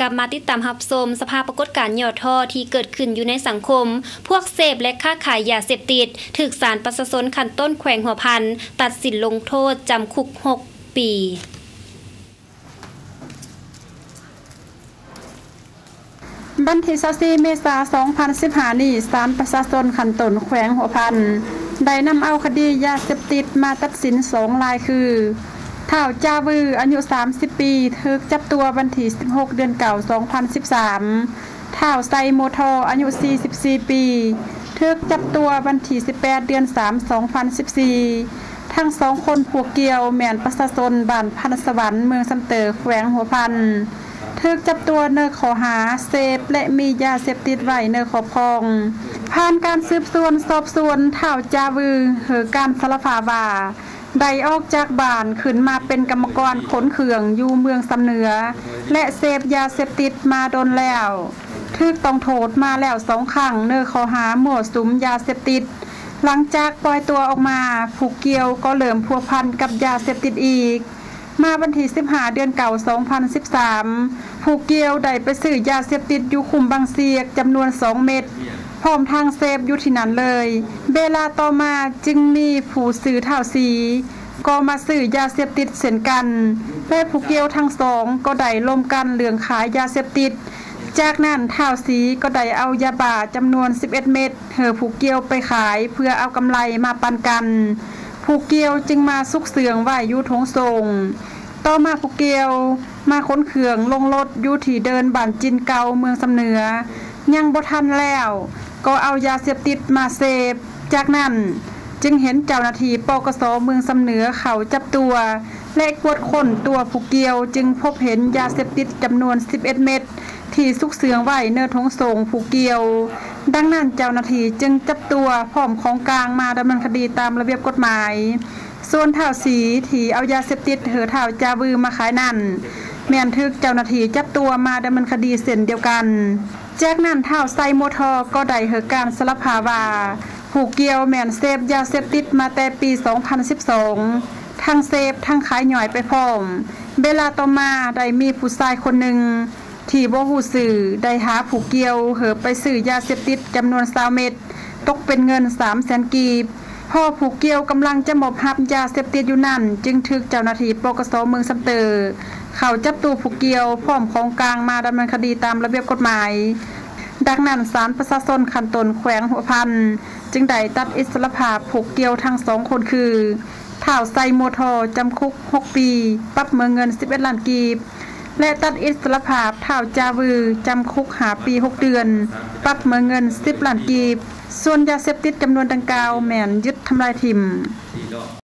ກັບມາຕິດຕາມຮັບຊົມສະພາບປາກົດການຫຍໍ້ທໍ້ທີ່ເກີດຂຶ້ນຢູ່ໃນສັງຄົມ. ພວກເສບ ແລະ ຄ້າຂາຍຢາເສບຕິດ ຖືກສານປະຊາຊົນຂັ້ນຕົ້ນແຂວງຫົວພັນຕັດສິນລົງໂທດຈຳຄຸກຫົກປີ. ວັນທີຊາວສີ່ ເມສາ ສອງພັນສິບຫ້ານີ້, ສານປະຊາຊົນຂັ້ນຕົ້ນແຂວງຫົວພັນ ໄດ້ນຳເອົາຄະດີຢາເສບຕິດມາຕັດສິນສອງລາຍຄື ທ້າວ ຈາວື ອາຍຸ ສາມສິບປີ ຖືກຈັບຕົວວັນທີ ສິບຫົກ ເດືອນ ເກົ້າ ສອງພັນສິບສາມ, ທ້າວ ໄຊໂມທໍ ອາຍຸ ສີ່ສິບສີ່ປີ ຖືກຈັບຕົວວັນທີ ສິບແປດ ເດືອນ ສາມ ສອງພັນສິບສີ່. ທັງສອງຄົນຜູ້ກ່ຽວແມ່ນປະຊາຊົນບ້ານພັນສະຫວັນ ເມືອງຊຳເຕີ ແຂວງຫົວພັນ ຖືກຈັບຕົວໃນຂໍ້ຫາເສບ ແລະ ມີຢາເສບຕິດໄວ້ໃນຄອບຄອງ. ຜ່ານການສືບສວນສອບສວນ, ທ້າວ ຈາວື ໃຫ້ການສາລະພາບວ່າ ໄດ້ອອກຈາກບ້ານຂຶ້ນມາເປັນກຳມະກອນຂົນເຄື່ອງຢູ່ເມືອງຊຳເໜືອ ແລະ ເສບຢາເສບຕິດມາດົນແລ້ວ, ຖືກຕ້ອງໂທດມາແລ້ວສອງຄັ້ງໃນຂໍ້ຫາມົ້ວສຸມຢາເສບຕິດ. ຫຼັງຈາກປ່ອຍຕົວອອກມາ, ຜູ້ກ່ຽວກໍເລີ່ມພົວພັນກັບຢາເສບຕິດອີກ. ມາວັນທີ ສິບຫ້າ ເດືອນ ເກົ້າ ສອງພັນສິບສາມ, ຜູ້ກ່ຽວໄດ້ໄປຊື້ຢາເສບຕິດຢູ່ຄຸ້ມບັງຊຽກຈຳນວນ ສອງ ເມັດ ພ້ອມທັງເສບຢູ່ທີ່ນັ້ນເລີຍ. ເວລາຕໍ່ມາຈຶ່ງມີຜູ້ຊື່ທ້າວສີ ກໍມາຊື້ຢາເສບຕິດເຊັ່ນກັນ ແລະ ຜູ້ກ່ຽວທັງສອງກໍໄດ້ລົມກັນເລື່ອງຂາຍຢາເສບຕິດ. ຈາກນັ້ນ ທ້າວສີກໍໄດ້ເອົາຢາບ້າຈຳນວນ ສິບເອັດ ເມັດ ໃຫ້ຜູ້ກ່ຽວໄປຂາຍເພື່ອເອົາກຳໄລມາປັນກັນ. ຜູ້ກ່ຽວຈຶ່ງມາຊຸກເຊື່ອງໄວ້ຢູ່ຖົງໂສ້ງ. ຕໍ່ມາຜູ້ກ່ຽວມາຂົນເຄື່ອງລົງລົດຢູ່ທີ່ເດີ່ນບ້ານຈິນເກົ່າ ເມືອງຊຳເໜືອ. ຍັງບໍ່ທັນແລ້ວ ກໍເອົາຢາເສບຕິດມາເສບ. ຈາກນັ້ນຈຶ່ງເຫັນເຈົ້າໜ້າທີ່ ປກສ ເມືອງຊຳເໜືອເຂົ້າຈັບຕົວ ແລະ ກວດຄົ້ນຕົວຜູ້ກ່ຽວ ຈຶ່ງພົບເຫັນຢາເສບຕິດຈຳນວນ ສິບເອັດ ເມັດ ທີ່ຊຸກເຊື່ອງໄວ້ໃນຖົງໂສ້ງຜູ້ກ່ຽວ. ດັ່ງນັ້ນເຈົ້າໜ້າທີ່ຈຶ່ງຈັບຕົວພ້ອມຂອງກາງມາດຳເນີນຄະດີຕາມລະບຽບກົດໝາຍ. ສ່ວນທ້າວສີທີ່ເອົາຢາເສບຕິດໃຫ້ທ້າວຈາວືມາຂາຍນັ້ນ ແມ່ນຖືກເຈົ້າໜ້າທີ່ຈັບຕົວມາດຳເນີນຄະດີເຊັ່ນດຽວກັນ. ຈາກນັ້ນທ້າວໄຊໂມທໍກໍໄດ້ໃຫ້ການສາລະພາບວ່າ ຜູ້ກ່ຽວແມ່ນເສບຢາເສບຕິດມາແຕ່ປີ ສອງພັນສິບສອງ ທັງເສບທັງຂາຍຍ່ອຍໄປພ້ອມ. ເວລາຕໍ່ມາໄດ້ມີຜູ້ຊາຍຄົນໜຶ່ງ ທີ່ບໍ່ຮູ້ຊື່ ໄດ້ຫາຜູ້ກ່ຽວໃຫ້ໄປຊື້ຢາເສບຕິດຈຳນວນ ຊາວ ເມັດ ຕົກເປັນເງິນ ສາມ ແສນກີບ. ພໍຜູ້ກ່ຽວກຳລັງຈະມອບຮັບຢາເສບຕິດຢູ່ນັ້ນ ຈຶ່ງຖືກເຈົ້າໜ້າທີ່ ປກສ ເມືອງຊຳເຕີ ເຂົ້າຈັບຕົວຜູ້ກ່ຽວພ້ອມຂອງກາງມາດຳເນີນຄະດີຕາມລະບຽບກົດໝາຍ. ດັ່ງນັ້ນສານປະຊາຊົນຂັ້ນຕົ້ນແຂວງຫົວພັນ ຈຶ່ງໄດ້ຕັດອິດສະລະພາບຜູ້ກ່ຽວທັງສອງຄົນຄື ທ້າວໄຊໂມທໍ ຈຳຄຸກຫົກປີ ປັບເໝີເງິນ ສິບເອັດ ລ້ານກີບ ແລະ ຕັດອິດສະລະພາບທ້າວຈາວື ຈຳຄຸກຫ້າປີຫົກເດືອນ ປັບເໝີເງິນ ສິບ ລ້ານກີບ. ສ່ວນຢາເສບຕິດຈຳນວນດັ່ງກ່າວແມ່ນຍຶດທຳລາຍຖິ້ມ.